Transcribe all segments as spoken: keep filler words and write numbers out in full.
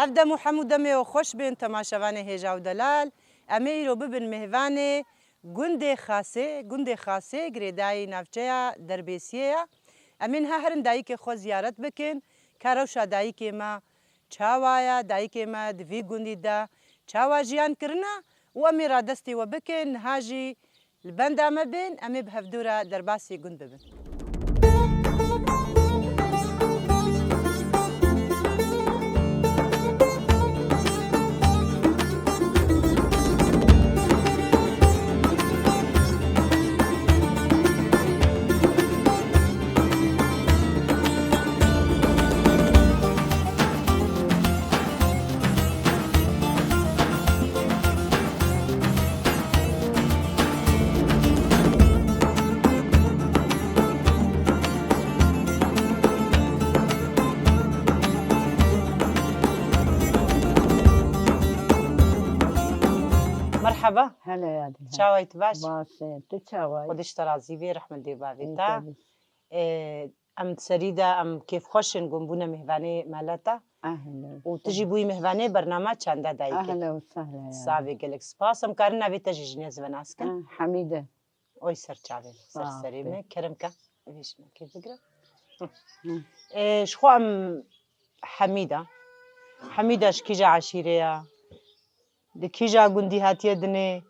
Ev dem û hemû demê we xweş bên temaşevanê hêja û delal. Em ê îro bibin mêvanê gundê Xasê. Gundê Xasê girêdayî navçeya Derbêsiyê ye. Em ê niha herin dayikê xwe ziyaret bikin, ka rewşa dayikê me çawa ye, dayikê me di vî gundî de çawa jiyan kirine û em ê radestê we bikin. Niha jî li benda me bên, em ê bi hevdû re derbasî gund bibin. Merhaba. Hele ya Dilha. Çawa yî, tu baş? Baş e. Tu çawa yî? Xwedî ji te razî bê, rehmet dê bavê te. Ê, tabii. Ê, em di serî de em kêfxweş in ku em bûne mêvanê mala te. Ehlen. Û tu jî bûyî mêvanê bernama Çanda Dayikê. Ehlen û sehlen ya. Savê gelek spas. Em karin navê te jî ji nêz ve nas kin? Eh, Hemîde. Oy ser çavê me, ser serê me. Kerem ke. Vê ji me kê bigire. Hı. Hı. Ê, ji xwe em Hemîda. Hemîda ji kîja eşîrê ya? Di kîja gundî hatiye dinê?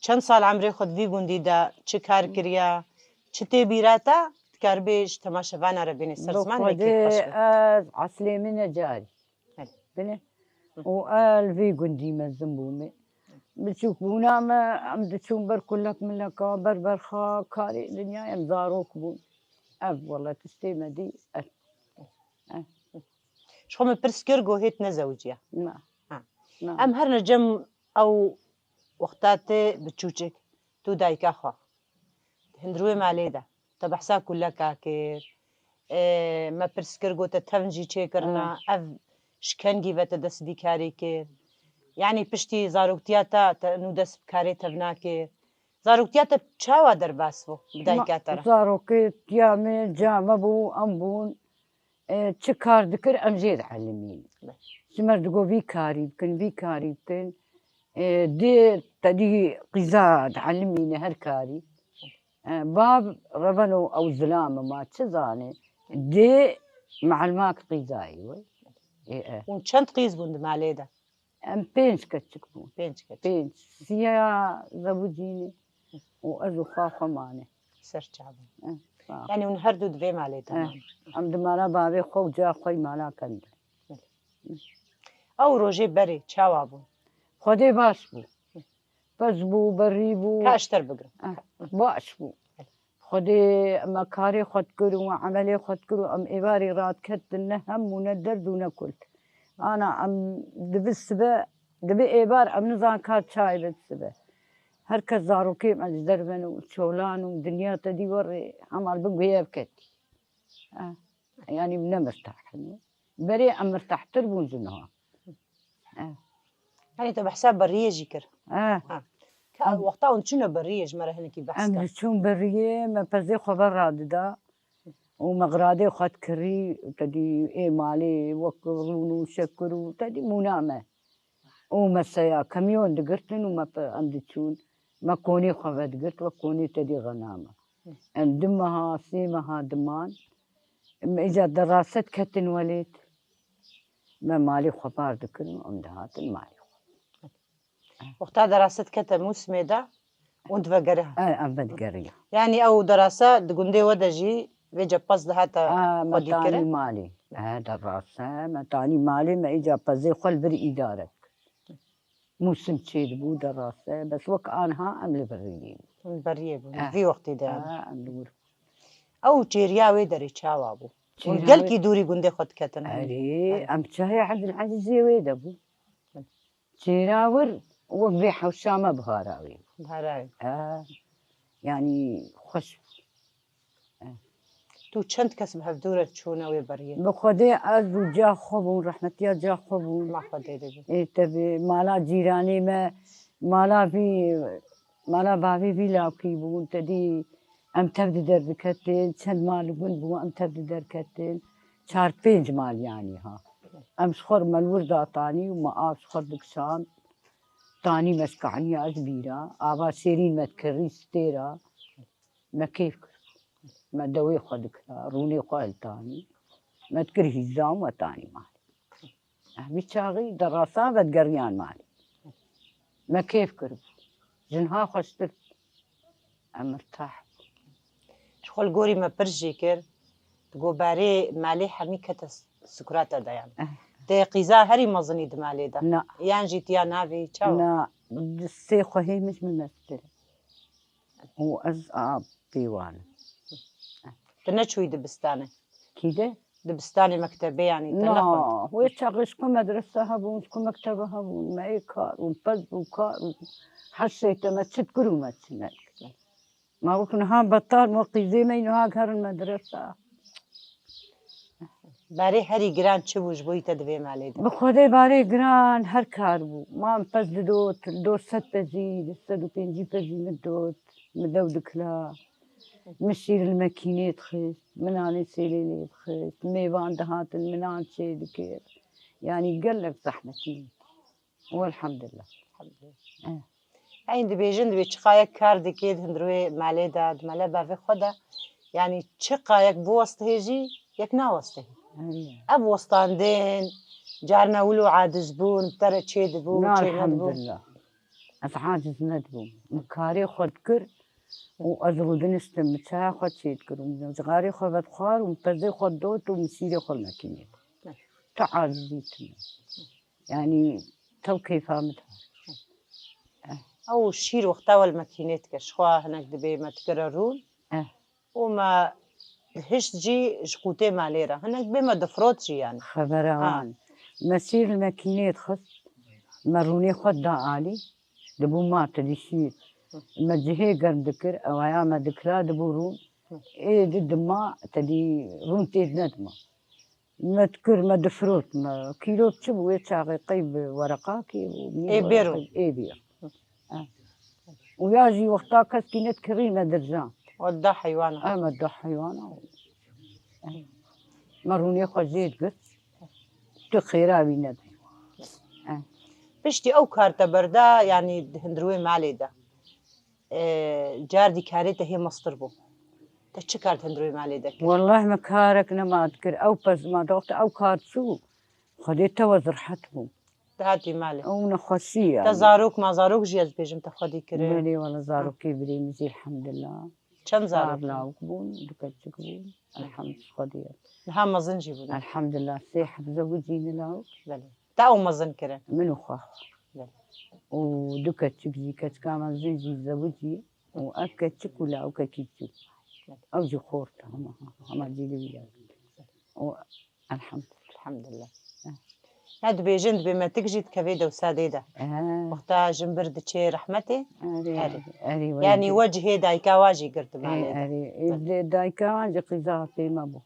Çend sal emrê xwe di vî gundî de çi kar kiriya? Çi tê bîra te? Dikaribê ji temaşevana re bênê ser ziman, me kêfxweş be. Ez eslê min Necarî. Belê. Bine. Hı. Û ez li vî gundî mezin bûme. Biçûk bûna me, em diçûn ber kulek mileka, ber berxa, karê dinya em zarok bûn. Ev wele tiştê me dî, ev. Ev. Ji xwe min pirs kir, got, hêt nezewiciya? Na. Ha. Na. Em herin cem ew wexta te biçûçik, tu dayika xwe. Di hundirê malê de. Te behsa kuleka kir. Ê, me pirs kir, got, te tevn jî çêkirina. Ha. Ev ji kengî ve te dest vî karî kir? Yanî piştî zaroktiya te, te nû dest bi karê tevna kir? Zaroktiya te çawa derbas bû bi dayika te re? Ma-, zarokê tiya me, ca me bû, em bûn, e, çi kar dikir, em jê dielimîn. Be. Ji me digo vî karî bikin, vî karî bikin. E, dê te dî qîza dielimîne her karî. E, bav reveno ew zilame ma çi zanê. Dê mehelmak qîzayî we. E, e. Hûn çend qîz bûn di malê de? Em pênc keçik bûn. Pênc keçik. Pênc. Siya zewicîne û ez û xwe xwe mane. Ser çavin. Eh, sağ ol. Yanî hûn her du di vê malê de man. Eh, em di mala bavê xwe û ca xwe yî mala kend. Ew rojê berê çawa bû? Xwedê baş bû. Pez bû, berî bû. Ka ji te re bigrim. Eh, baş bû. Xwedê me karê xwe dikir û emelê xwe dikir û em êvarî radiketin, ne hem û ne derd û ne kul. Ana em dibi sibe, dibi êvar, em nizan ka çayê be sibe. Her kes zarokê me ji derve ne û çolan û dinya te dî werê hemal bin guhê ev ketî. Eh, yanî ne mirtah in. Berê em mirtahtir bûn ji niha. Eh. Yanî te behsa beriyê jî kir. Eh. Ha. Ka wexta hûn çûne beriyê ji me re hinekî behs ke. Em diçûn beriyê, me pezê xwe ve radida û me xiradê xwe dikirî, te dî ê malê wek rûn û şekir û te dî mûna me. Û me seya kemyon digirtin û me pe-, em diçûn. Me konê xwe vedigirt, wek konê te dî xenama. Em du meha, sê meha diman. Em îca derase diketin welêt. Me malê xwe bar dikirin, em dihatin malê xwe. Wexta derase dikete mûsimê de, hûn divegeriha? E, em vedigeriya. Yanî ew derase di gundê we de jî vê cepez dihate xwedîkirin? Malê. E, derase, me tanî malê, me îca pezê xwe li vir îdare dikir. Mûsim çêdibû derase, bes wek aniha em li biriyê bûn. Em beriyê bûn. Eh. Vî wextî de em. Eh, em li wir. Ew çêriya wê derê çawa bû? Hûn çêriya gelkî wê dûrî gundê xwe diketin? Erê, em çayê Ebdul Ezîzê wê de bû. Çêra wir wek vê hewşa me bihara wê. Bihara wê. Eh, yanî xweş bû. Tu çend kes bi hevdû re çûne wê beriyê? Bi Xwedê ez û ca xwe bûn, rehmetiya ca xwe bûn. Ma Xwedê de bî. Ê, tevî, mala cîranê me, mala vî, mala bavê vî lawkî bûn, te dî em tev di der diketin, çend mal gund bû, em tev di der ketin. Çar pênc mal yanî ha. Em ji xwe re me li wir da tanî û me av ji xwe re dikişand. Tanî me ji kehniya ez bîra. Ava şêrîn me dikir rî stêra. Me kêf kir. Me dewê xwe dikira, rûnê xwe hiltanî. Me dikir hîza û me tanî malê. Eh, vî çaxî derasa vedigeriyan malê. Me kêf kiribû. Ji niha xweştir. Em mirtah bûn. Ji xwe li gorî me pir jî kir. Digot berê malê hemî kete s-, sukurata de yan. Eh. Tê qîza herî mezinî di malê de. Na. Yan jî tiya navê çawa? Na, di sê xwehê min ji min mestir. Û ez a pê wan im. Tu neçûyî dibistanê? Kî de? Dibistanê, mektebê, yanî te Na, nexwend? Wê çaxê ji ku medrese hebûn, ji ku mektebe hebûn, me ê kar û pez û kar û her şey te me çi dikir û me çi nedikir. Ma wek niha betal, ma qîzê me niha gerin medrese. Berê herî giran çi bû ji bo te di vê malê de? Bi Xwedê barê giran her kar bû. Ma min pez didot, dot sed pezî, du sed û pêncî pezî min dot, min dew dikila. Min şîr li mekînê dixist, min nanê sêlê lê dixist, mêvan dihatin, min nan çê dikir. Yanî gelek zehmetî bû. Welhamdulillah. Elhamdulillah. Eh. Ey dibêjin, dibê çiqayek kar dikê di hundirwê malê de, di mele bavê xwe de. Yanî çiqayek biwestihê jî yek nawestihê. Erê. Ev westandin, carna wilo aciz bûn, bi te re çê dibû, Na, çê nedibû. Elhamdulillah. Ez aciz nedibûm. Min karê xwe dikir û ez rûdiniştim, min çaya xwe çê dikir û min cixarê xwe vedixwar û min pezê xwe dot û min şîrê xwe li mekînê dot. Tu acizî tune. Yanî tew keyfa min dihat. Ew şîr wexta we li mekînê dikir, ji xwe hinek dibê me dikire rûn. Eh. Û me dihişt jî ji qûtê malê re. Hinek dibê me difirot jî yanî. Xebera Ha. wan. Me şîr li mekînê dixist. Me rûnê xwe da alî. Dibû ma te dî şîr. Me cihê germ dikir. Ewaya me dikira dibû rûn. Ê di dima te dî rûn tê nedima. Me dikir, me difirot, me kîlo çi bû, wê çaxê qey bi wereqakê bû, nî Ê bêro. wereqê, ê bêro. Eh. Û ya jî wexta keskî nedikirî me dirjan. O da heywana. Eh, me da heywana. Eh. Me rûnê xwe jê digirt. Tu xêra wî nebe. Eh. Piştî ew kar te berda, yanî di hundirwê malê de. E, cardî karê te hê mestir bû. Te çi kar di hundirê malê de kir? Welleh me karek nema dikir. Ew pez ma doxte ew kar çû. Xwedê te wez rehet bû. Te hatî malê. Ew nexweşî ye. Te zarok ma zarok jî ez bêjim te xwedî kirin. Belê wele zarokê birê min jî elhamdulillah. Çend Çar zarok? lawik bûn, du keçik bûn. Elhamdulillah xwedî ye. Niha mezin jî bûn. Elhamdulillah sê heb zewicî ne lawik. Belê. Te ew mezin kirin? Min û xwe. Belê. Û du keçik jî, keçika mezin jî zewicî û ev keçik û lawikekî çû. Ew jî xort e, hema, hema cî li wî ye. Û elhamdulillah. Elhamdulillah. Eh. Ya dibêjin, dibê metik jî dikevê dewsa dê de. Eh. Wexta jimbir diçê rehmetê. Erê, Erê. erê, wayî Yanî dê. we cihê dayika wa jî girtiba Ê, lê de. erê. Ê, Belê. dê dayika wan jî qîza pê me bû.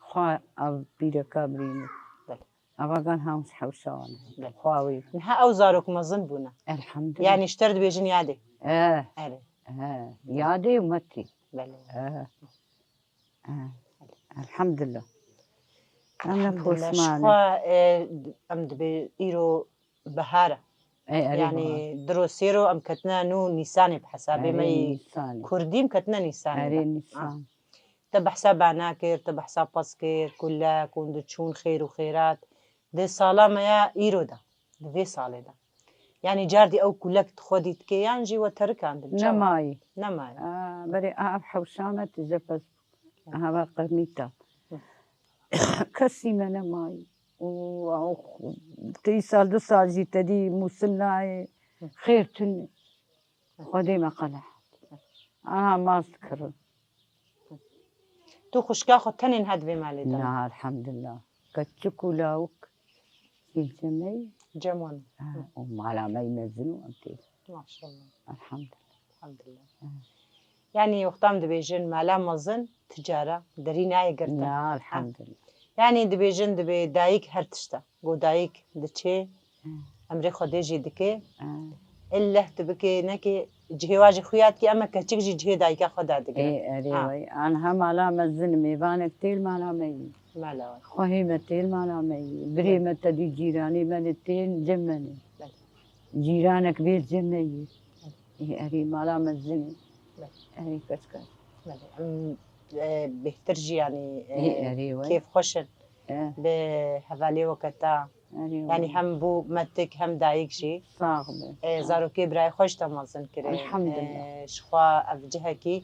Xwe ev pîreka birî min. Belê. Ava gan hewş hewşa wan. Belê. Xwe wî. Niha ew zarok mezin bûne. Elhamdulillah. Yanî ji te re dibêjin yadê. Eh. Erê. Eh. Yadê û metî. Belê. Eh. Eh. Elhamdulillah. Em ne Elhamdulillah. Ji poşman in. xwe, e, em dibê îro bihar e. Ê, erê Yanî bihar. diro sêro em ketine nû Nîsanê bi hesabê Erê me yî Nîsanê. Kurdî em ketine Nîsanê Erê de. Nîsan. Ah. Te behsa bana kir, te behsa pez kir, kulek, hûn diçûn xêr û xêrat. Di sala me ya îro de, di vê salê de. Yanî cardî ew kulek di xwe dî dikê yan jî we terikandin. Çawa? Nemayî. Nemayî. Aa, berê a ev hewşa me tije pez bû. Aha, va qirmîta. Hı. Kesî me nemayî. Û, û, tey sal, du sal jî te dî mûsim nayê. Hı. Xêr tune. Xwedê me qelehet. Aha, maz dikirin. Tu xwişka xwe tenê niha di vê malê de? Na, elhamdulillah. Keçik û lawik. Sî cemey. Cem wan. Ha, û mala me yî mezin û em tê. Maşallah. Elhamdulillah. Elhamdulillah. Ha. Yanî wexta em dibêjin mala mezin ticara derî nayê girtin. Na, Ha. elhamdulillah. Yanî dibêjin dibê dayik her tişt e. Go dayik diçê, Hmm. emrê Xwedê jî dike. Hmm. Hilleh tu bikê nekê cihê wa jî xuya dikê, ema keçik jî cihê dayika xwe dadigire. Ê, erê Ha. wey. An ha mala mezin mêvanek têl mala me yî. Mala we. Xwehê me têl mala me yî. Birê me tedî cîranê me ne têl cem me ne. Belê. Cîranek bêl cem me yî. Ê, erê mala mezin e. Belê. Erê kes kes. Belê. Em, e, bêhtir jî yanî e, Ê, erê wey. Kêfxweş in. E. Bi hevalê weke te. Erê Yanî wey. Hem bû metik hem dayik jî. Sax be. E, zarokê birayê xwe ji te mezin kirin. Elhamdulillah. E, ji xwe ev cihekî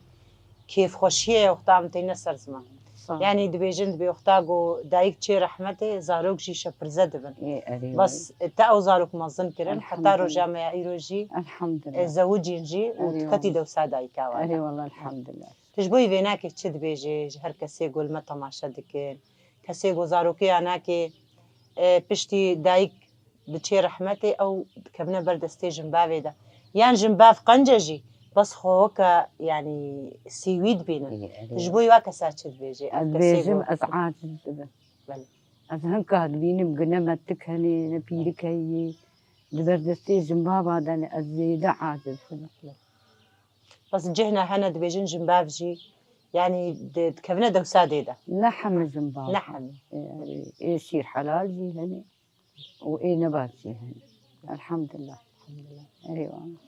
kêfxweşiyê ye wexta em têne ser ziman. Sax. Yanî dibêjin dibê wexta ku dayik çê rehmetê, zarok jî şepirze dibin. Ê, erê Bas wey. Te ew zarok mezin kirin, heta Elhamdulillah. Roja me ya îro jî e, Elhamdulillah. Zewicîn jî û Erê diketî wey. Dewsa dayika wa Erê de. Wallah elhamdulillah. Tu ji bo vê nakê çi dibêjê ji her kesê ku li me temaşe dikin? Kesê ku zarokê ya nakê e, piştî dayik diçê rehmetê, ew dikevine ber destê jinbavê de. Yan jinbav qenc e jî, bes xwe weke, yanî, sêwî dibînin. Ê, erê. Tu ji bo wa kesa çi dibêjê? Ev Ez kesê bêjim, ku ez aciz dibim. Belê. Ez hinka dibînim ku ne metik henê, ne pîrik heye. Di ber destê jinbava de ne, ez zêde aciz dibim. Bes cihna hene dibêjin jinbav jî, yanî, di-, dikevine dewsa dê de. Ne heme jinbav. Ne heme. Ê, ê şîr helal jî hene. Û ê nebat jî hene. Elhamdulillah. Elhamdulillah. Eyvallah.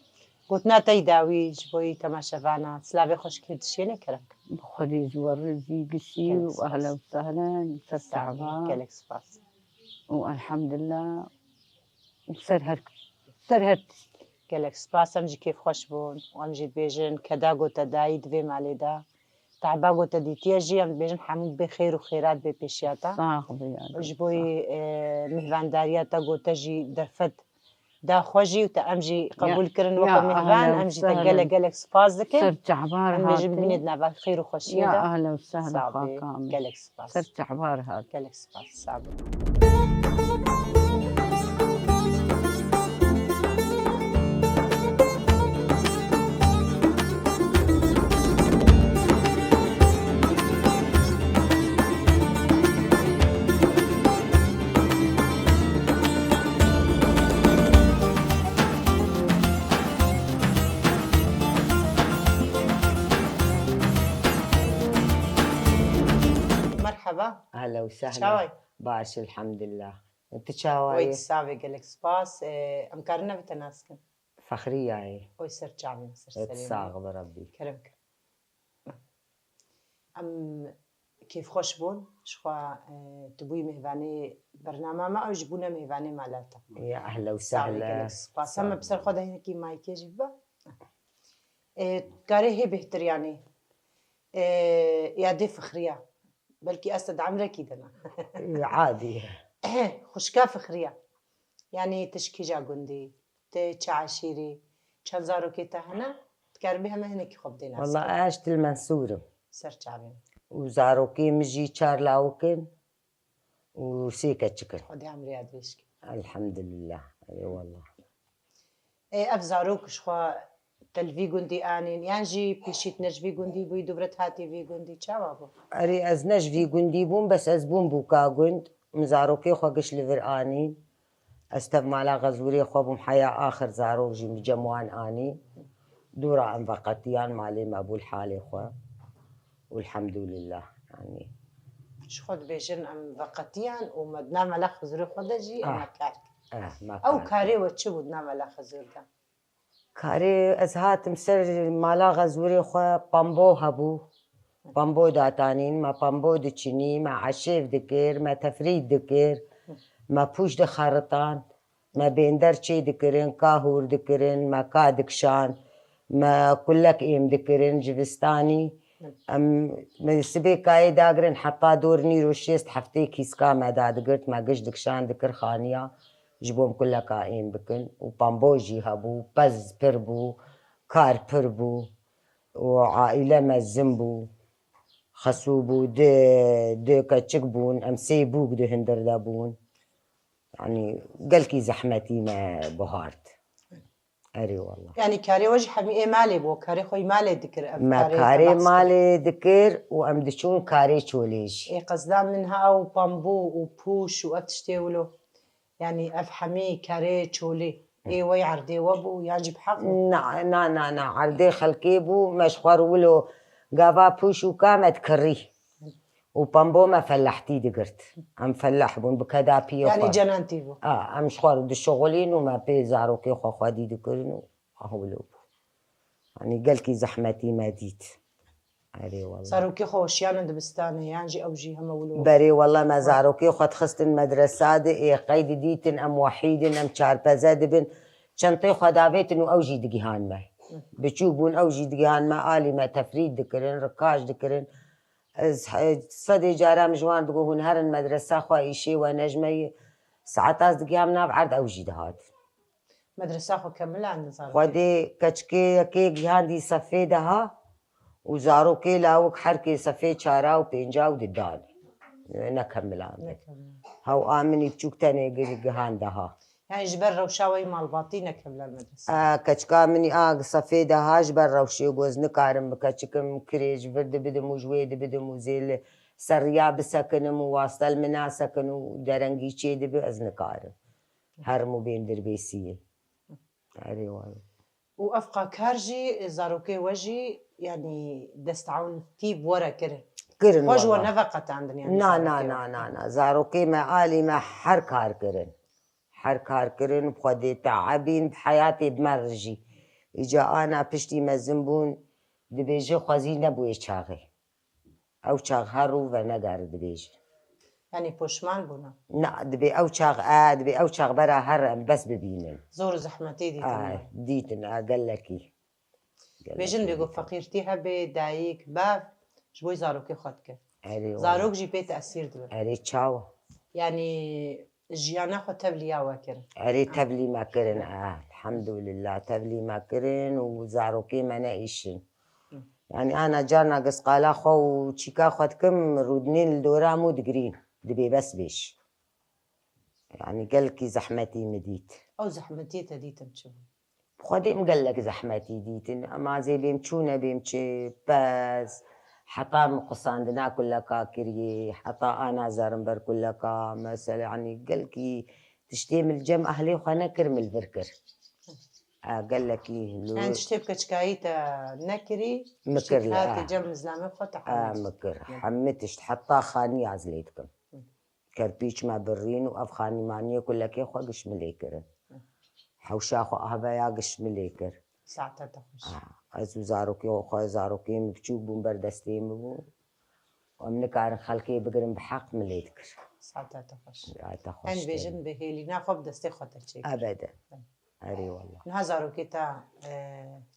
Gotina te yî dawî ji bo yî temaşevana, silavê xweşik hê dişêne kerem. Bi Xwedê ji we rizî gişî û ehlen û sehlen, ser çava. Gelek spas. Û elhamdulillah. Û ser her, ser her tişt. Gelek spas, em jî kêfxweş bûn û em jî dibêjin, keda ku te dayî di vê malê de, Tahba ku te dîtiye jî, em dibêjin hemû bê xêr û xêrat bê pêşiya te. Sax bî ya. Ji bo yî, e, mihvandariya te ku te jî derfet da xwe jî û te em jî qebûl kirin weke mihvan, em jî te gelek gelek spas dikin. Ser çehbar hatin. Em dibêjin bibîne di nava xêr û xweşiyê de. Ya ehlen û sehlen. Sax bî. Gelek spas. Ser çehbar hat. Gelek spas. Sax bî. Merheba. Ehlen û sehlen. Çawa yî? Baş, elhamdulillah. Tu çawa yî? Wey, tu sax bî, gelek spas. Ee, em karin nebe te nas kin? Fexriya yî. Oy, ser çavê min, ser serê min. Sax bi Rebbî. Kerem kin. Em kêfxweş bûn. Ji xwe, e, tu bûyî mêvanê bernama me, ew jî bûne mêvanê mala te. Ya ehlen û sehlen. Sax bî, gelek spas. Em bi ser xwe de hinekî maykê jî bibe. E, karê hê bêhtir yanî. E, ya dê fixriya. Belkî ez te di emrekî de ne. Adî. Xwişka fixriya. Yanî tu ji kîja gundî, tu çi eşîrî, çend zarokê te hene? Dikaribî heme hinekî xwe bidê nas. Walla ez ji Til Mensûr im. Ser çavê min. Û zarokê min jî çar lawik in û sê keçik in. Xwedê emrê ya dirêj ke. Elhamdulillah. Ey wallah. Ê, ev zarok ji xwe te li vî gundî anîn, yan jî pêşî tu ne ji vî gundî bûyî, dûv re tu hatî vî gundî, çawa bû? Erê, ez ne ji vî gundî bûm, bes ez bûm bûka gund. Min zarokê xwe giş li vir anîn. Ez tev mala Xezûrê xwe bûm, heya axir zarok jî min cem wan anî. Dû re em veqetiyan, malê me bû li halê xwe. Û elhamdulillah, yanî. Ji xwe dibêjin em veqetiyan û me di nav mala Xezûrê xwe de jî em Ah. me kar kir. Eh, me Ew kar karê kir. we çi bû di nav mala Xezûr de? Karê ez hatim ser mala Xezûrê xwe, pambo hebû. Pambo datanîn, me pambo diçinî, me eşêv dikir, me tefrît dikir, me pûç dixeritan, me bênder çê dikirin, ka hûr dikirin, me ka dikişand, me kulek êm dikirin, jivistanî. Em, me sibê kayê dagirin, heta dor nîro şêst heftê kîska me dadigirt, me giş dikişand dikir xaniya. Ji bo em kuleka êm bikin û pambo jî hebû, pez pir bû, kar pir bû û aîle mezin bû. Xesû bû, du, du keçik bûn, em sê bûk di hundir de bûn. Yanî gelkî zehmetî me bihart. Erê wallah. Yanî karê we jî hemî ê malê bû, karê xwe yî malê dikir, ev Me karê karê te behs kir. Malê dikir û em diçûn karê çolê jî. Ê qezda min ha ew pambû û pûş û ev tiştê wilo. Yanî ev hemî karê çolê. Ê wey erdê we bû yan jî bi heq bû? Na, na, na, na. Erdê xelkê bû, me ji xwe re wilo gava pûş û ka me dikirî. Û pembo me felehtî digirt. Em feleh bûn, bi kedapiyê xwe. Yanî cenentî bû. A, em ji xwe re dişixulîn û me pê zarokê xwe xwedî dikirin û a wilo bû. Yanî gelkî zehmetî me dît. Erê wele. Zarokê xwe şiyane dibistanê yan jî ew jî heme wilo? Berê wele me zarokê xwe dixistin medresa de, ê qey didîtin em wehîd in, em çarpeze dibin, çentê xwe davêtin û ew jî digihan me. Biçûk bûn, ew jî digihan me, alî me tefrîd dikirin, rikaş dikirin. Ez, e, sedê cara min ji wan digot, hûn herin medresa xwe, îşê we ne ji me ye. Saeta ez digiham nav erd, ew jî dihatin. Medresa xwe kemilandin zarokê? Xwedê keçikê yekê gihandî sefê deha û zarokê lawik herkê sefê çara û pênca û didanê. Nekemilandin. Nekemilandin. Hew a min î biçûk tenê gi-, gihand deha. Yanî ji ber rewşa we yî malbatî nekemiland medresa? A, keçika min î a sefê deha ji ber rewşê got, ez nikarim bi keçikim kirê ji vir dibidim û ji wê dibidim û zê li ser riya bisekinim û waste li min nasekin û derengî çê dibe, ez nikarim. Herim û bên dirbêsiyê. Erê wayê. Û ev qakar jî, zarokê we jî, yanî desteewntî bi we re kirin? Kirin wela. Xwe ji we neveqetandin yanî zarokê we? Na, na, na, na, na. Zarokê me, alî me her kar kirin. Her kar kirin, bi xwedê teebîn, bi heyatê bi me re jî. Îca ana piştî mezin bûn, dibêje xwezî nebûyê çaxê. Ew çax her rû venegere dibêje. Yanî poşman bûne? Na, dibê ew çax, e, dibê ew çax bera her em bes bibînin. Zor û zehmetî dîtin. E, dîtin, e, gelekî. Bêjin bêgo feqîrtî hebe, dayik, bav ji bo zarokê xwe dike. Erê wala. Zarok jî pê tesîr dibe. Erê çawa? Yanî jiyana xwe tevlî ya we kirin. Erê tevlî me kirin, e, elhamdulillah, tevlî me kirin û zarokê me ne îşin. Yanî ana carna gi qala xwe û çîka xwe dikim, rûdinên li dora min digirîn, dibê bes bêj. Yanî gelkî zehmetî min dît. Ew zehmetiyê te dîtin çi bû? Bi xwedê min gelek zehmetî dîtin. Em azê bêm çûne bêm çi pez. Heta min qisandina kuleka kiriye. Heta ana zerim ber kuleka. Mesela, yanî gelkî tiştê min li cem ehlê xwe nekir, min li vir kir. A, gelekî li... Yanî tiştê bi keçikayî te nekirî, min kir li, a. Cem zilamê xwe te hemî. A, min kir. Hemî tişt, heta xanî ez lê dikim. Kerpîç me birîn û ev xanîmaniyê kulekê xwe giş min lê kirin. Hewşa xwe ahveya giş min lê kir. Saeta te xweş. Ah, ez û zarokê xwe, zarokê min biçûk bûn, ber destê min bûn. Em nikarin xelkê bigirin, bi heq min lê dikir. Saeta te xweş. Ay te xweş. Em bêjin bi hêlîna xwe bi destê xwe te çêkir. Ebede. Erê wallah. Niha zarokê te, e,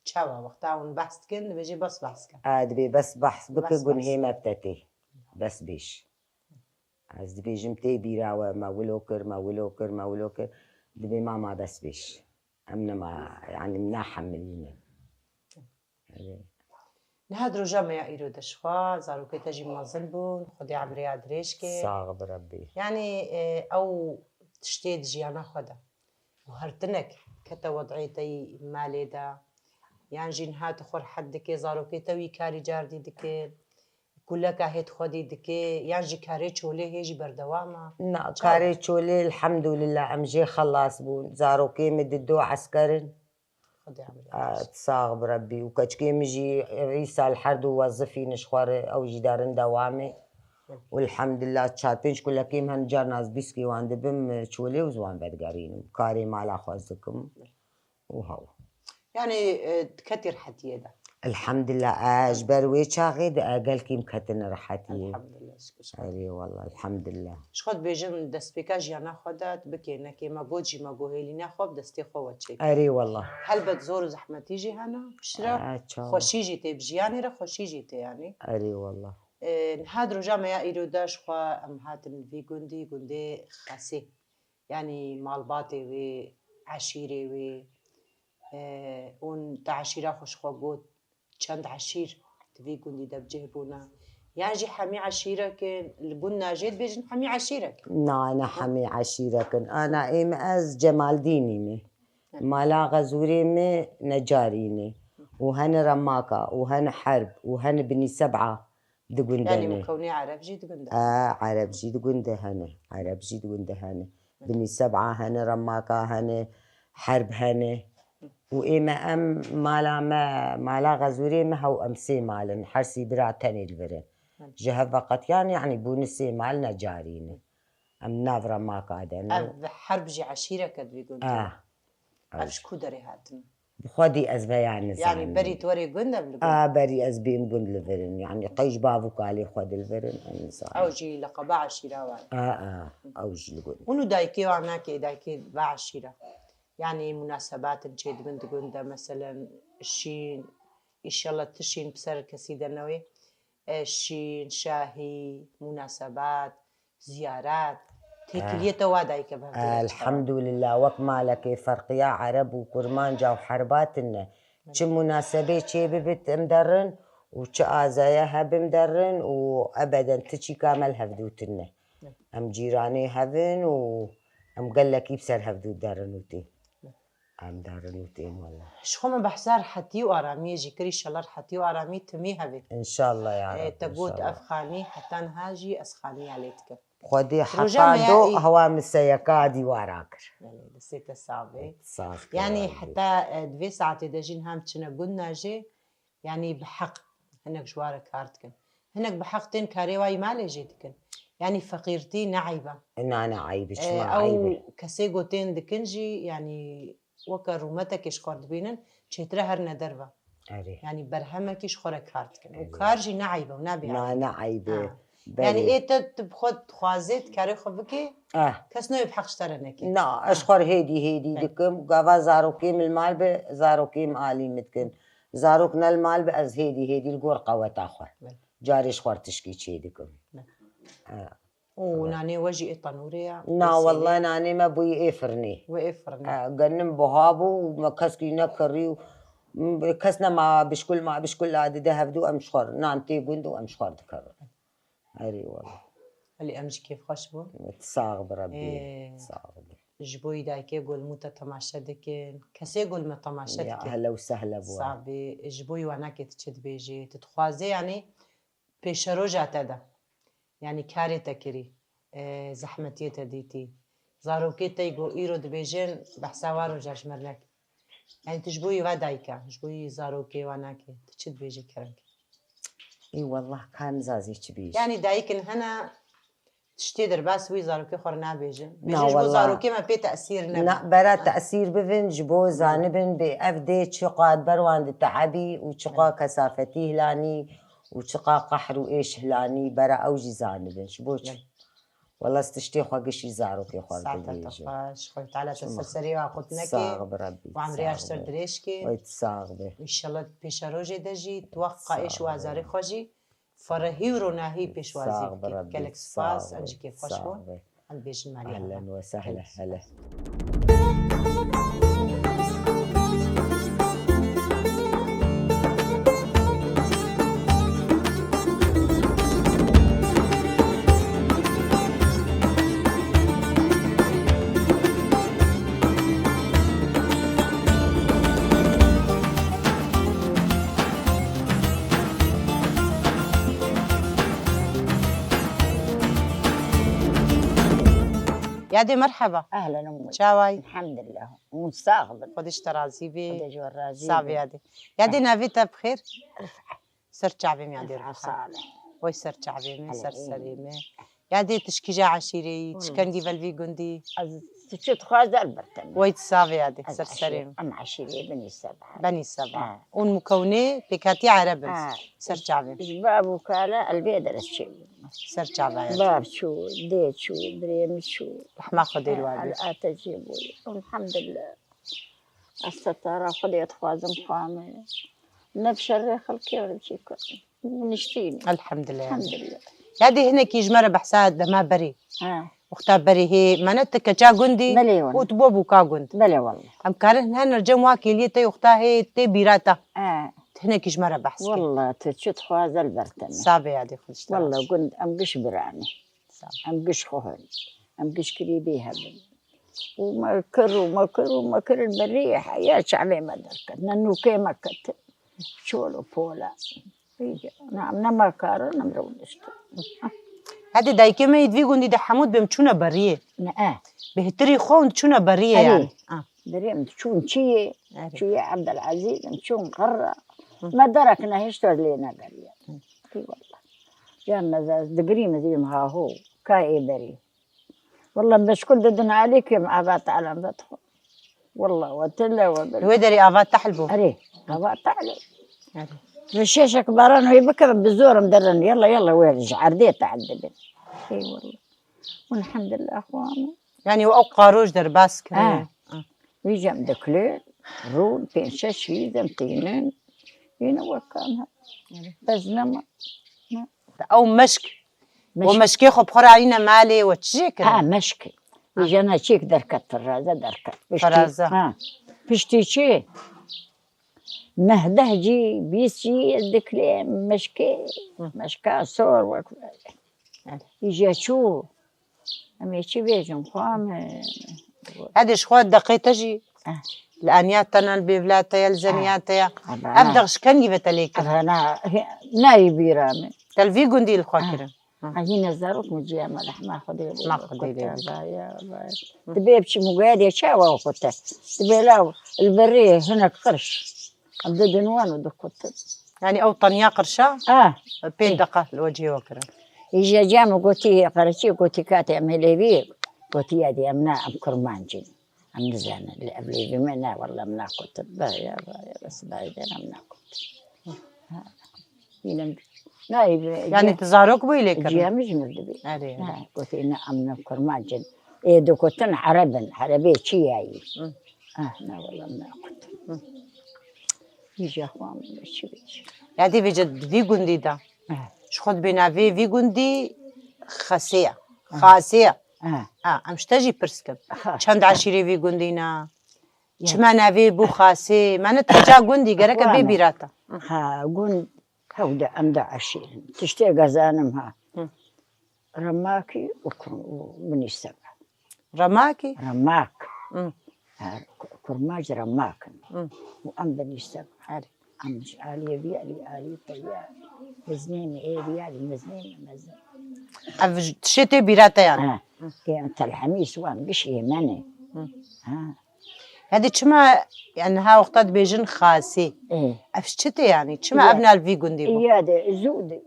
çawa wexta hûn behs dikin, dibêjê bes behs ke. A, dibê bes behs bike, gunhê me bi te tê. Bes bêj. Ez dibêjim tê bîra we, me wilo kir, me wilo kir, me wilo kir. Dibê mama bes bêj. Em nema, yanî nahemilîne. Erê. Niha di roja me ya îro de ji xwe, zarokê te jî mezin bûn, Xwedê emrê ya dirêj ke. Sax bi Rebbî. Yanî, e, ew tiştê di jiyana xwe de. Û her tinek kete wed'ê te yî malê de, yan jî niha tu xwe rehet dike, zarokê te wî karî cardî dike, kuleka hêt xwedî dike, yan jî karê çolê hê jî berdewam e? Na, karê çolê elhamdulillah em jê xelas bûn. Zarokê min dido esker in. Xwedê emrê. A, sax bi Rebbî. Û keçikê min jî îsal her du wezifî nişxwar, ew jî derin dewamê. Û elhamdulillah çar pênc kulekê min hene, carna ez bîskî wan dibim çolê û ziwan vedigerînim. Karê mala xwe ez dikim. Û hew. Yanî, e, diketî rehetiyê de. Elhamdulillah, e, ji ber wê çaxê de, e, gelkî min ketine rehetiyê. Elhamdulillah, şikir. Erê wallah, elhamdulillah. Ji xwe dibêjin destpêka jiyana xwe de, tu bikê nekê, me got jî, me got hêlîna xwe bi destê xwe we çêkir. Erê wallah. Helbet zor û zehmetî jî hene, piştre xweşî jî tê, bi jiyanê re xweşî jî tê yanî. Erê wallah. E, niha di roja me ya îro de ji xwe em hatin vî gundî, gundê Xesê. Yanî malbatê wê, eşîrê wê, e, hûn te eşîra xwe ji xwe got, çend eşîr di vî gundî de bi cih bûne? Yan jî hemî eşîrek in, li gund najê dibêjin hemî eşîrek in? Na, ne hemî eşîrek in. Ana ê me ez Cemaldînî me. Mala Xezûrê me Necarî ne. Û hene Remaka, û hene Herb, û hene Binî Seb'a. Di gund de ne. Yanî mikewnê Ereb jî di gund de. A, Ereb jî di gund de hene. Ereb jî di gund de hene. Binî Seb'a hene, Remaka hene, herb hene. Û ê me em mala me, mala Xezûrê me hew em sê mal in. Her sî bira tenê li vir in. Hı. Ji hev veqetiyan, yanî bûne sê mal necarî ne. Em nav remaka de ne. Ev herb jî eşîreke di vî gundê. Ah. Ev ji ku derê hatin? Bi xwedî ez veya nizanim. Yanî berî tu werê gund ev li gund? A, berî ez bêm gund li vir in. Yanî qey ji bav û kalê xwe di li vir in, em nizanim. Ew jî leqeba eşîra wan. A, a, ew jî li gund. Hûn û dayikê wan nake, dayikê va eşîra. Yanî munasebatin çêdibin di gund de, meselen şîn, îşellah tu şîn bi ser kesî de newê. E, şîn, şahî, munasebat, ziyaret, têkiliyê te wa dayike bi hevdû re çi? Elhamdulillah, wek malekê ferqiya Ereb û Kurmanca û Herba tune. Çi munasebê çê bibit em derin û çi azaya hebim derin û ebeden ti çîka me li hevdû tune. Em cîranê hevin û em gelekî bi ser hevdû derin û tê. Em derin û tên wele. Ji xwe me behsa rihetî û aramiyê jî kir, înşallah rihetî û aramî timî hevê. Înşallah ya Ê, Rabbi, te got înşallah. Ev xanî heta niha jî ez xaniya lê dikim. Xwedê Roja heta me ya do ê- hewa min seyeka dîwara kir. Belê, destê te sax bê. Sax kir Yanî Rabbi. Heta, e, di vê saetê de jî niha em çine gund najê, Yanî bi heq hinek ji wa re kar dikin. Hinek bi heq tên karê wa yî malê jê dikin. Yanî feqîrtî ne eyb e. Na, ne eyb e, Ee, çima eyb e? Ew kesê ku tên dikin jî, yanî weke rûmetekê ji xwe dibînin, çêtir e herine derve. Erê. Yanî berhemekî ji xwe re kar dikin. Û Erê. Kar jî ne eyb e û nabe Na, eyb. Ne eyb e. Ha. Belê. Yanî ê te tu bi xwe dixwazê, tu karê xwe bikê, Ah. Kes nayê bi heq ji te re neke. Na, ez Ah. xwe hêdî hêdî Belê. Dikim. Gava zarokê min li mal be, zarokê min alî min dikin. Zarok ne li mal be, ez hêdî hêdî li gor qeweta xwe. Belê. Carê ji xwe tişkî çê dikim. Belê. Ha. Û nanê we jî ê tenûrê ya? Na, Ê sênê? Wella nanê me bûyî ê firnê. We ê firnê. Ha, genim buha bû û me keskî nekirî û, m, kes nema bişkul ma bişkul a dide hevdû em ji xwe nan tê gund û em ji xwe dikerin. Erê wele. Elî em jî kêfxweş bûn. Tu sax bi Rebbî. Ê, Sax bi. Ji bo yî dayikê ku li me temaşe dikin, kesê ku li me temaşe Ya, dikin. Hele û sehle bû. Sax bî. Ji bo yî wanakê tu çi dibêjî? Tu dixwazê, yanî pêşeroja te de, yanî karê te kirî, e, zehmetiyê te dîtî. Zarokê te ku îro dibêjin, behsa wa roja ji me re neke. Yanî tu ji bo yî va dayika, ji bo yî zarokê wa nake, tu çi dibêjî kerem? Ê wallah, ka nizazî çi bêjî. Yanî dayikin hene tiştê derbas wî zarokê xwe re nabêjin. Na, Bêjin ji bo wallah. Zarokê me pê tesîr nebe. Na, bera tesîr bibin, ji bo zanibin bê ev dê çiqa ber wan di teebî û çiqa kesafetî hilanî û çiqa qehr û êş hilanî, bera ew jî zanibin. Ji bo çi? Wela ez tiştê xwe gişî zarokê xwe Saeta te dibêjim. Xweş, Xwedê Teala te Şima. Ser serê wa qut neke. Sax bi Rebbî, Û emrê sax ji ser bi. Dirêj ke. Wey tu sax bi. Înşallah pêşerojê de jî tu wek qaêş Sax û bi. Azarê xwe jî ferehî û ronahî pêşwazî Sax bi bike. Rebbî, Gelek spas, sax em bi, jî kêfxweş sax bûn. Bi. Em bêjin malê Ehlen hewa. We sehlen, Gelek hele. Spas. Yadê merheba. Ehlen ummi. Çaway? Elhamdülillah. Hûn sax bin. Xwedê ji te razî bî. Xwedê ji we razî Sax bî bin. Yadê. Yadê navê te bi xêr? Rifet. Ser çavê min yadê Rifet Rifet. Salih. Oy ser çavê min, Hele ser iyi. Serê min. Yadê tu ji kîja eşîrê yî, tu ji Hı. Kengî ve li vî gundî? Ez tu çi dixwaz der birtim. Oy tu sav e yadê, ser serê min. Em eşîrê Benî Seba. Benî Seba. Ha. Hûn mukewnê pêkhatî Ereb in. Ha. Ser çavê min. Ji bav û kala elbê derez çê bû. Ser çavê yadê. Bav çû, dê çû, birê min çû. Rehma Xwedê li we bê. El ate cê bû. Elhamdülillah. Ez setara Xwedê dixwazim xwe me. Ne bi şerê xelkê were çêkir. Niştîn. Elhamdülillah. Elhamdülillah. Yadê hinekî ji me re behsa dema berê. Ha. Wexta berê hê, mane tu keça gundî Belê wele. Û tu bo bûka gund. Belê wele. Em karin her nercem wa kêliyê te wexta hê tê bîra te. Ha. Tu hinekî ji me re behs kir. Wele tu çi dixwaze li ber te me. Sabê yadê xwe dişte. Wele gund em giş biranî. Sağ ol. Em giş xwe hûn. Em giş kirî bê hebin. Û me kir û me kir û me kir berî heya çavê me derket. Ne nûkê me ketin. Çol û pola. Em ne me karin, em rûniştin. Hadi dayikê me yê di vî gundî de hemû dibêm çûne beriyê. Ne, e. Bêhtirî xwe hûn çûne beriyê Erê. Yani. Ha. Birê min çûn çiyê, Erê. Çiyê Ebdelezîz, em çûn qirra. Hı. Me derek nehişt, ez lê negeriya. Hı. Ey wallah. Can me ez digirîm, ez dibêm haho, ka ê berê. Wallah, beşkul didin alî kim ava talan vedixwe. Wallah, we tile we bil. Wê derê ava tehl bû. Erê, ava tehl. Erê. Rişeşek baran wê bikim, bi zor em derin. Yalla, yalla, wê ji erdê tehl dibin. Ey wallah. Elhamdulillah, xwe min. Yani ew qaroj derbas kirin. Ha. Ha. Wî cem dikilê, rûn, pênc şeş hîz em tînin. Yine wekan ha. Evet. Bez nema. Ew meşk. Meşk. O meşkê xwe bi xwe re ayîne malê we çi jê kirin? Ha, meşk. Ha. Wî jena çêk derket, firaze derket. Piştî, firaze. Ha. Piştî çi? Neh deh cî, bîst cî ez dikilê meşkê. Hı. Meşka sor wek. Evet. Îje çû. Em ê çi bêjin, xwe em, e, Hadi ji xwe deqê te jî. Eh. Li aniya te ne, li bêvla te ye, li zeniya te ye. Ah, ev bana. Ev deq ji kengî ve te lê kir? Ev hena, he, nayê bîra min. Te li vî gundî li xwe Ah. kirin? Ah. Ah, yine zarok min ciya me, rehma Xwedê lê Rehma Xwedê lê bike. Vaya, vaya. Hı. Dibê biçim û gayedê çawa xwe te? Dibê law, li berê hinek qirş. Em didin wan û dikutin. Yani ew tenya qirşa Ah. pê Eh. deqa li we cihê we kirin. Îje cem û gotî, qereçî gotî, katê em hêlêvî, gotî, ya dî em ne, em kurmanc in. Em nizanin, li evlêvî me ne, walla em nakutin. Baya, baya, bes dayê em nakutin. Ha. Yine nayê Yani tu zarok bûyî lê kirin? Ciya min ji min dibê. Erê, erê. Ha, gotî ne, em ne kurmanc in. Ê dikutin Ereb in, Erebê çi yayî? Hı. Ah, ne, walla em nakutin. Hı. Îja xwe min çi bêjim? Ya dê vêce di vî gundî de. Eh. Ji xwe dibê navê vî gundî Xasê ye. Eh. Xasê ye. Eh. Ha, em ji te jî pirs kin. Ha. Çend eşîrê vî gundî ne? Ya. Çima navê bû Xasê? Me ne teca gundî, gereke bê bîra te. Ha, gund, hewde em de eşîr in. Tiştê gezanim ha. Hı. Remakî û kur-, û binî sebe. Remakî? Remak. Hı. Her ku-, kurmac remak in. Hı. Û em binî sebe. Her. Em ji aliyê vî alî, alî te ya. Mezinê me ê vî alî, mezinê me mezin. Ev ji tişê tê bîra te yani? Ha. Hı. Ê em telhemîs wan giş ê me ne. Hı. Ha. Hadi çima yani ha wexta dibêjin Xasî? Ê. Ev ji çi tê yani? Çima Ya. ev nav vî gundî bû? Ya de, zû de.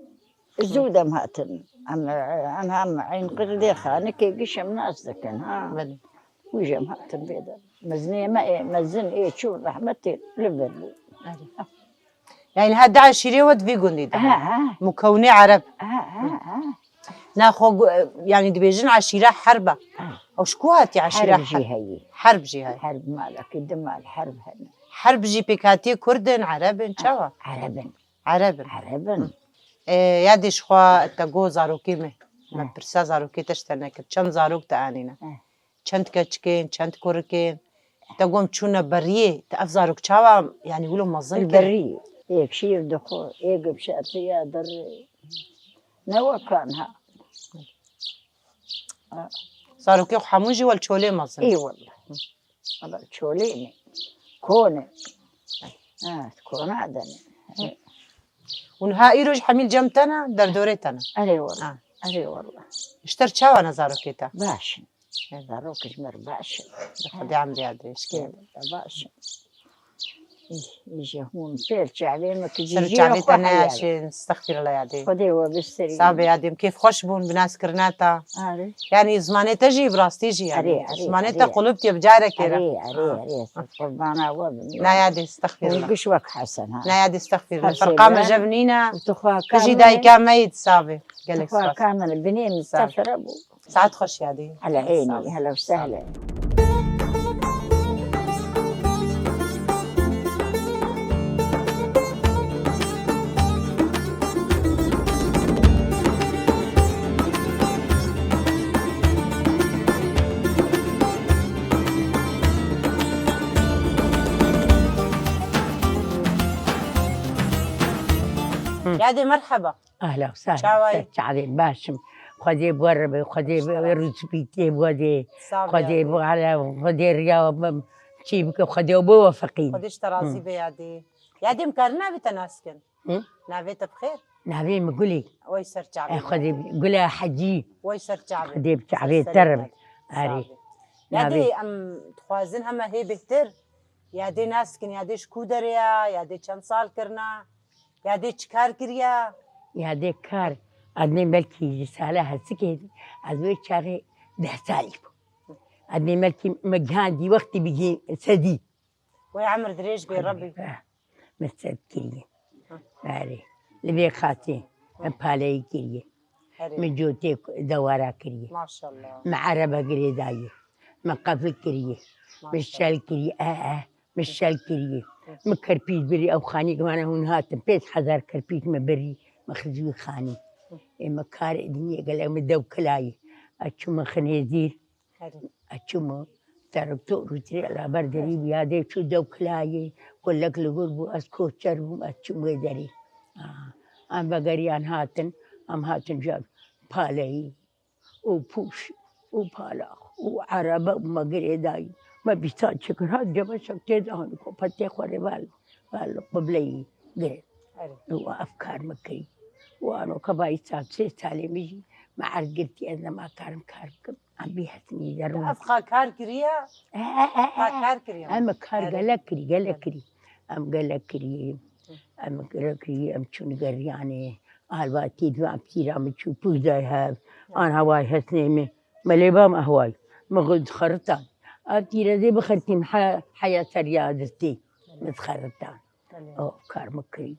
Zû dem hatin. Em, em, em Eyn Qirlê Xanikê giş em nas dikin, ha. Belê. Wî jî em hatin vê de. Mezinê me ê, mezin ê çû rehmetê li vir bû. Belê. Yani ha di eşîrê we di vî gundî de. Ha, ha. Mukewnê Ereb. Ha, ha, ha. Na xwe gu-, yani dibêjin eşîra Herb e. Ha. Ew ji ku hatiye eşîra Herb jî Herb? heyî. Herb jî heye. Herb malekî, di mal Herb hene. Herb jî pêkhatiye Kurd in, Ereb in, çawa? Ereb in. Ereb in. Ereb in. Hı. E, ya dê ji xwe te got zarokê me. Me Hı. pirsa zarokê te ji te nekir. Çend zarok te anîne? Hı. Çend keçikên, çend kurikên? Te got çûne beriyê. Te ev zarok çawa, yani wilo mezin Li kir? beriyê. Êk şîr dixwe, êk bi şertiya derê. Ne wekan ha. Zarokê xwe hemû jî wel çolê mezin. Ê wallah. Hı. Ama çolê ne. Kone. Ha, kona de ne. Hı. Û niha îro ji hemî cem te ne, derdorê te ne? Erê wallah. Ha. Erê wallah. Ji te re çawa ne zarokê te? Baş in. He. Zarok ji me re baş in. Xwedê emrê ya dirêj ke. Ê, baş in. Î, î jî hûn ser çavê me ki Ser cî çavê xwe te heyal. neyaşên, estexfirullah ya dê. Xwedê we bisterî. Sabe ya dê, em kêf xweş bûn, bi naskirina te. Erê. Yani zimanê te jî bi rastî jî yani. Erê, erê, Zimanê te erê. qulip diye bi carekê re. Erê, erê, Ha. erê. Qurbana we bin. Na ya dê, estexfirullah. Hûn giş wek Hesen ha. Na ya dê, estexfirullah. Her Ferqa me şeyden jev nîne. Tu xwe Tu jî kamil dayika me yî sabe. Gelek Xwe spas. kamil binê min Sabe. sefere bû. Saet xweş ya dê. Hele Sağ ol. eynî, hele sehlen. Ya dê merheba. Ahla û sahla. Çawa yî? Ser çavên baş im. Xwedê bi we re be, Xwedê bi we rûspîtiyê bi we dê. Sağ be Xwedê ya bi dê. we re, Xwedê riya we bim. Çî bike, Xwedê we biwefeqîn. Xwedê ji te razî Hı. be ya dê. Ya dê em karin navê te nas kin? Hı? Navê te bi xêr? Navê min Gulê. Oy ser çavê. E, Xwedê bi-, Gula Hecî. Oy ser çavê. Xwedê bi çavê Ser te re be. Erê. Sağ be. Yadê em dixwazin heme hê bêhtir. Yadê nas dikin, yadê ji ku derê ya, yadê çend sal kirina, yadê çi kar kiriya? Yadê kar, adnê belkî ji sala hesikê, ez wê çaxê deh salî bû. Adnê belkî me gihandî wextî bigî sedî. Wê emir dirêj bê Rebî. Eh, min sed kiriye. Hı. Erê. Li vê xatê min paleyî kiriye. Erê. Min cotê dewara kiriye. Maşallah. Min erebe girêdayî. Min qefil kiriye. Min Maşallah. şel kiriye. Eh, eh. Min şel kiriye. Hı. Min kerpîç birî ew xanî ki mana hûn hatin. Pênc hezar kerpîç min birî. Min xizî wî xanî. Hı. Ê min karê dinyê gelek min dew kilayî. Ez çû min xinêzîr. Erê. Ez çûm, teraktor û trêla ber derî bû, yadê çû dew kilayê, kulek li wir bû, ez koçer bûm, ez çûm wê derî. Ah, em vegeriyan hatin, em hatin ca paleyî û pûş û palax û erebe û me girêdayî. Me bîsta çi kir, hat cebe şek tê de haniko petê xwe rê vel, vel qibleyî girê. Erê. Û ev kar me kirî. Û anoka bayî sal, sê salê min jî me erd girtî, ez nema karim kar bikim. Em bî hetinî derim. Ev xa kar kiriye? E, e, e, e, Xa e. kar kiriye. Em kar Erê. gelek kirî, gelek Erê. kirî. Em gelek kirî. Em gelek kirî, em çûn geriyanê. Alvatî, em tîra min çû pûjdayê hev. An hewayê hesnê min. Me lê bam ehway. Me xwe dixeritan. Ev tîre zê bixertîm he-, heya ser ya distî. Me dixeritan. Belê. O kar min kirî.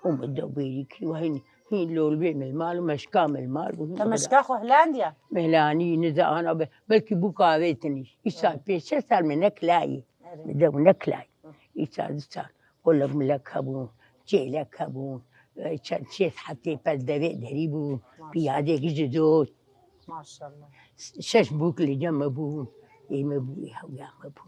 Û min dewbêrî kirî. Wa hîn, hîn lolbê min li mal û meşka min li mal bû. Te meşka xwe hilandiya? Min hilanî, niza ana be-, belkî bûka avêtinî. Îsa Belê. pênc şeş sal min nekilayî. Erê. Min dew nekilayî. Hı. Îsa du sal. Kulek milek hebûn, çêlek hebûn. E, çend şêst heftê pez devê derî bû. Maşallah. Piyadek ji dot. Maşallah. Şeş bûk li cem me bûn. Ê me bû, ê hewya me bû.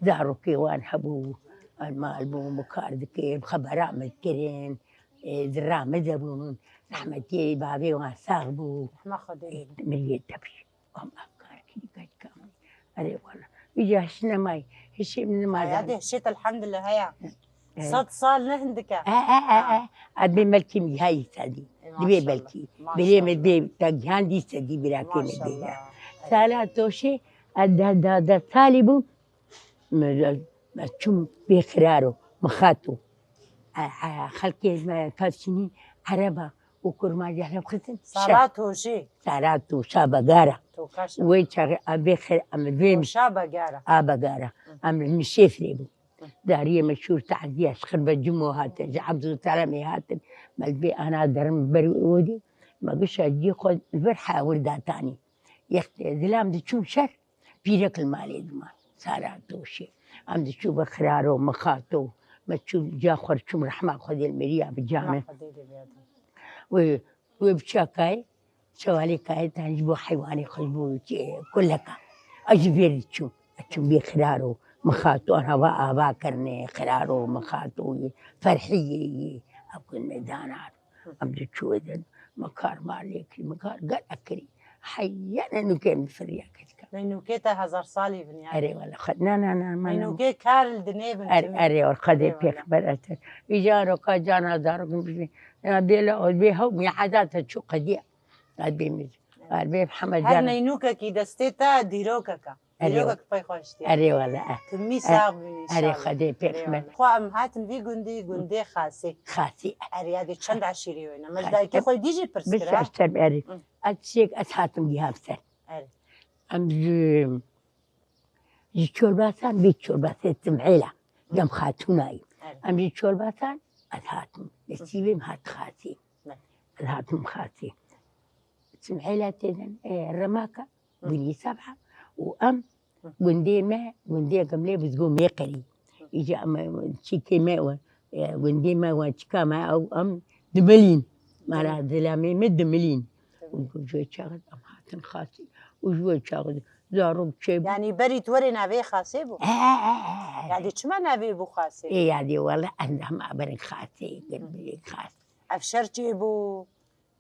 Zarokê wan hebû. Em mal bûn, bi kar dikin, xebera me dikirin. Ê, zira me de bûn. Rehmetî bavê wan sax bû. Rehma Xwedê lê bû. Ê, miriyê te bî. Am ev kar kî dikay dikam. Erê wala. Îca hiş nemayî. Hişê min nima Haya zanî. de hişêt elhamdülillah heya. E. Sed sal ne hindike. E, e, e, Ha. e. Ez bê melkî min gihayî sedî. E, Dibê maşallah. belkî. Birê min Maşallah. bê te gihandî sedî birakê min bê. Maşallah. Sala toşê, ez deh, deh, deh salî bûm. Me, me çûm bê xiraro, mixato. E, e, xelkê me pevçînî ereba û kurmancê hev xitin. Sala toşê. Sala toşa begara. Tokaş. Wê çaxê a bê xir, em vê Toşa begara. A begara. Hı. Em li Mişêfrê bû. Hı. Dariyê me şûr teziya ji Xirbe Cimo hatin, ji Ebdulselamê hatin. Me li bê ana derin ber odî. Me gişa cî xwe li vir hewir datanî. Yextê zilam diçûn şer. Pîrek li malê dima, sara doşê. Em diçû bi xiraro, mixato, me çû ca xwe çûm rehma Xwedê li meriya bi came. Rehma Xwedê lê biyadin. Wê, wê biçakayê, şewalê kayê tan ji bo heywanê xwe, ji bo, e, kuleka. Ez ji vêr diçûm. Ez çûm bê xiraro, mixato, an hava ava kirine, xiraro, mixato, ferhiyê, ev ku me danar. Em diçû din, me kar mar lê kirî, me kar gelek kirî. Heyene nûkê min firiya keçika. Ney nûkê te hezar salî bin yani. Erê wala, xwe, na, na, na, ma, Ney na. nûkê kar li dinê bin Er-, kimi. Erê wala, Xwedê Erê wala. pêxember ez te. Îca roka cana zarok min bijî. Ya bê la, bê hew, mîada te çû qediya. Ez bê min. Erê. Erê bê Mihemed Her can. ney nûkekî destê te dîrokeka. Erê. Dîrokek pey xweştiye. Erê wala, e. Timî E, sax bin erê inşallah. Xwedê pêxember. Erê wala. Xwe em hatin vî gundî, gundê Xasê. Xasê. Erê, ya dê çend eşîrî wêne. Me ji Xasê. dayikê xwe dî jî pirs Bi kira. ser ser erê. Hı. Ez çiçek ez hatim gihav ser. Erê. Em ji, ji Çolbasan bê Çolbasê Timhêla. Dem xatûnayî. Erê. Em ji Çolbasan ez hatim. Nesîbê min hat Xasê. Ne. Ez hatim Xasê. Timhêla têden, e, Remaka. Hı. Gulî Sebha û em Hı. gundê me, gundê Gemlê Bizgo Mêqerî. Hı. Îca em, çîkê me we, e, gundê me we, çika me ew em dimilîn. Mala Hı. zilamê me dimilîn. Tabii. Û ji wê çaxê em hatin Xasê. Û ji wê çaxê zarok çêbû. Yani berî tu werê navê Xasê bû? E, e, e, e, e. Yani çima navê bû Xasê? Ê, yadê wele endam aberin Xasê, Hı. Gemlê Xasê. Ev şer çêbû?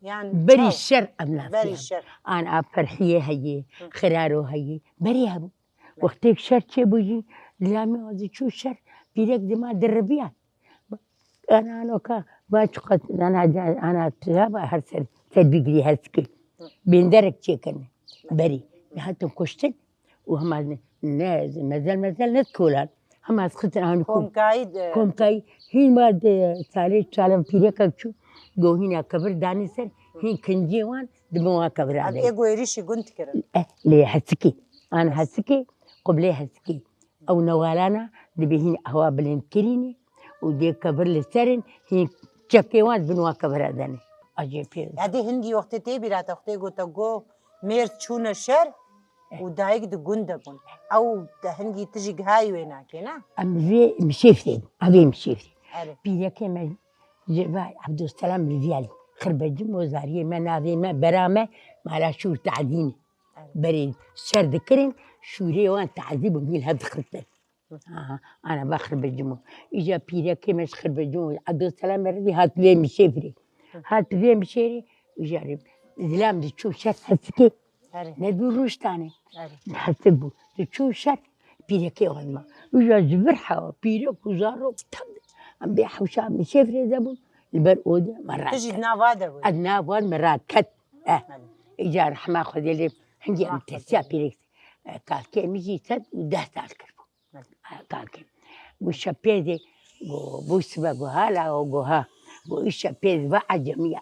Yan Berî çawa? şer ev nas Berî heye. şer. An a Ferhiyê heye, Hı. Xiraro heye. Berî hebû. Berî. Wextêk şer çêbû jî, zilamê wan diçû şer, pîrek dima diriviyan. Ana anoka, va çiqas, ana, ana, ana, her ser, ser bigirî, her sikê. Hı. Bênderek çêkirine. Berî. Dihatin kuştin. û hema ne, ne, mezel mezel ne kolan. Hema ez xitin anî kom-, Komkayî de. Komkayî. Hîn ma de salê çalan pîrekek çû. Go hîna kevir danî ser. Hîn kinciyê wan di bin wan kevira de. Ev ê go êrîşî gund kirin. Eh, lê hesikê. An hesikê, qublê hesikê. Ew newalana dibê hîn hewa bilind kirînê û dê kevir li ser in, hîn çekê wan di bin wan kevira de ne. Acê pê. Edê hingî wextê tê bîra te, wextê go te go mêrd çûne şer û dayik di gund de bûn. Ew te hingî tu jî gihayî wê nakê, ne? Em vê mişêfrê, evê mişêfrê. Erê. Pîrekê me ji va Ebdulselam li Viyalî. Xirbecim û zariyê me, navê me, bera me, mala şûr tazî ne. Berê şer dikirin, şûrê wan tazî bûn, hîn hev dixistin. Aha, ana va xirbecim û. Îja pîrekê me ji xirbecim û Ebdulselam Merivî hat vê mişêfrê. Hat vê mişêrê, îja rê zilam diçû şer hesikê. Erê. Ne dûr rûştanê. Erê. Hesik bû. Diçû şer pîrekê wan ma. Îja ji vir hewa pîrek û zarok tam. Em bê hewşa mişêfrê de bûn. Li ber odê me rast. Tu jî di nava de bûyî? Ez nav wan me rast ket. Eh. Belê. Îcar hema Xwedê lê hingî em Rehmet tirsiya eylesin. Pîrek. Eh, kalkê min jî sed û deh sal kiribû. Belê. Eh, kalkê. Got şepêzê, got bû sibe, got hala o, got ha. Got îşe pêz ve ecemiya.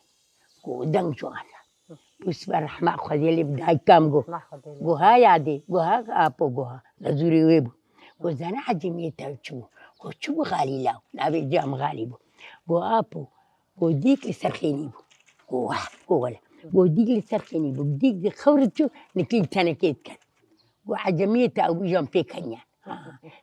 Got deng ji wan re. Bû sibe rehma Xwedê lê bi dayika min got. Rehma Xwedê lê. Got ha yadê, got ha apo, got ha. Lezûrê wê bû. Got zana ecemiyê te çi bû? Got çi bû xalî law? Navê ciya min xalî bû. Got apo, Got dîk li ser xênî bû. Got weh, got wele. Got dîk li ser xênî bû. Dîk di xewr çû, nikî tenekê diket. Got ecemiyê te ew îjan pê keniye. Ha.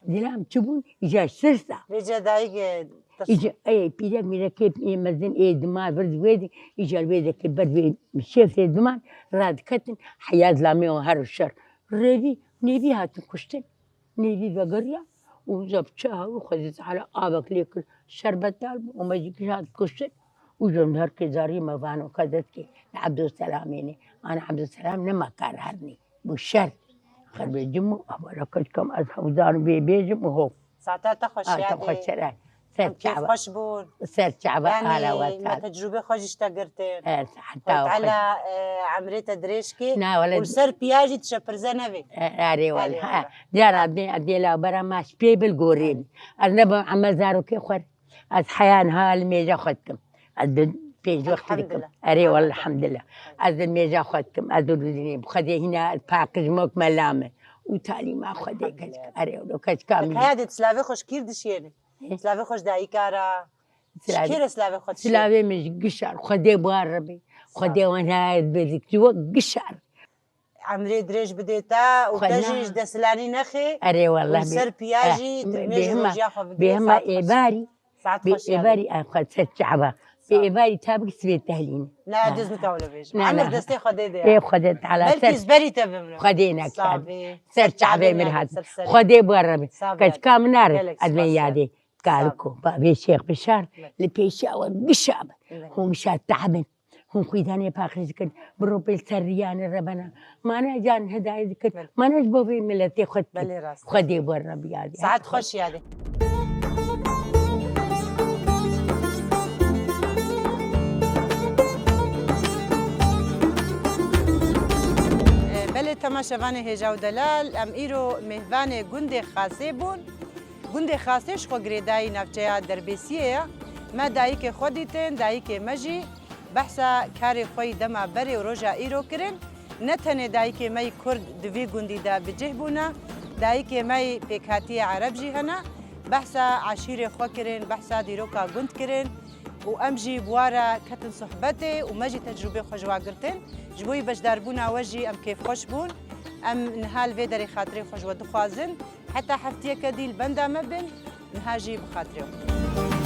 Zilam çi bûn? Îja sirsa. Vêca dayik, e, tirsa. Îja, ê, pîrek mîrekê, ê, mezin, ê, dima vir di wê de, îja li wê de kir ber vê şêfrê diman, radiketin, heya zilamê wan her û şer. Rêvî, nêvî hatin kuştin. Nêvî vegeriya û wisa bi çi hawî Xwedê Teala avek lê kir, şerbet dal bû û me jî kişand kuştin û ji her kê zarî me vano ke dest kê li Ebdulselamê ne. Ana Ebdulselam nema kar hernê. Bû şer. Xerbê cim û hevala keçika min ez hewzan bê bêjim û ho. Saeta te xweş. Saeta yadê. Xweş şer. Ser çava. Em kêfxweş bûn. Ser çava. Yanî, ala wesal. Me tecrûbê xwe jî ji te girtin. E, heta Xwedê Teala, e, emrê te dirêj kê. Na, wele û li ser piya jî tu şepirze nevê. E, erê wele. Erê ha. Wele. Cara dê, dê la bera ma ji pê bil gorê. Erê. Ez nebim eme zarokê xwe. Ez heya niha li mêja xwe dikim. Ez di pêncî wextî dikim. Elhamdulillah. Erê wele, elhamdulillah. Elhamdulillah. Ez di mêja xwe dikim. Ez di rûdinê bi Xwedê hîna paqij mok mela me. Û talîma Xwedê keçik. Elhamdulillah. Erê wele keçika min. Heya dê tu silavê xwe ji kîr dişiyênî? Silavê xwe ji dayika re. Silavê. Ji kê re silavê xwe dişî? Silavê min ji gişar. Xwedê bi wan re be. Sağ ol. Xwedê wan her bezik ji we gişar. Emrê dirêj bidê te û te jî ji desthilanî nexê. Erê wallah. Û li ser piya jî tu bê hema, rojiya xwe bigirê. Bê hema êvarî. Saet xweş. Bê êvarî, a xwe ser çava. Bê êvarî tabik sibê tehlîne. Na, duz nika wele bêjim. Emir destê Xwedê de ya. Ê Xwedê Teala. Belkî ez berî te bimrim. Xwedê nekir. Ser çavê min hat. Xwedê bi we re be. Keçika min nare. Gelek spas. Ez me yadê. Kaliko, bavê Şêx Bişar, li pêşiya we gişa bin. Hûn gişa tabin. Hûn xwîdanê paqij dikin. Bi ropê li ser riyanê re bena. Mana can hidayet dikin. Mana ji bo vê miletê xwe dikin. Belê rast. Xwedê bo re biyadê. Saet xweş yadê. Belê temaşevanê hêja û delal, em îro mêvanê gundê Xasê bûn. Gundê Xasê ji xwe girêdayî navçeya Derbêsiyê ye. Me dayikê xwe dîtin, dayikê me jî behsa karê xwe yî dema berê û roja îro kirin. Ne tenê dayikê me yî Kurd di vî gundî de bi cih bûne, dayikê me yî pêkhatiye Ereb jî hene. Behsa eşîrê xwe kirin, behsa dîroka gund kirin û em jî bi wa re ketin sohbetê û me jî tecrûbê xwe ji wa girtin. Ji bo yî beşdarbûna we jî em kêfxweş bûn. Em niha li vê derê xatirê xwe ji we dixwazin. Heta heftiyeke dî li benda me bin, niha jî bi xatirê xwe.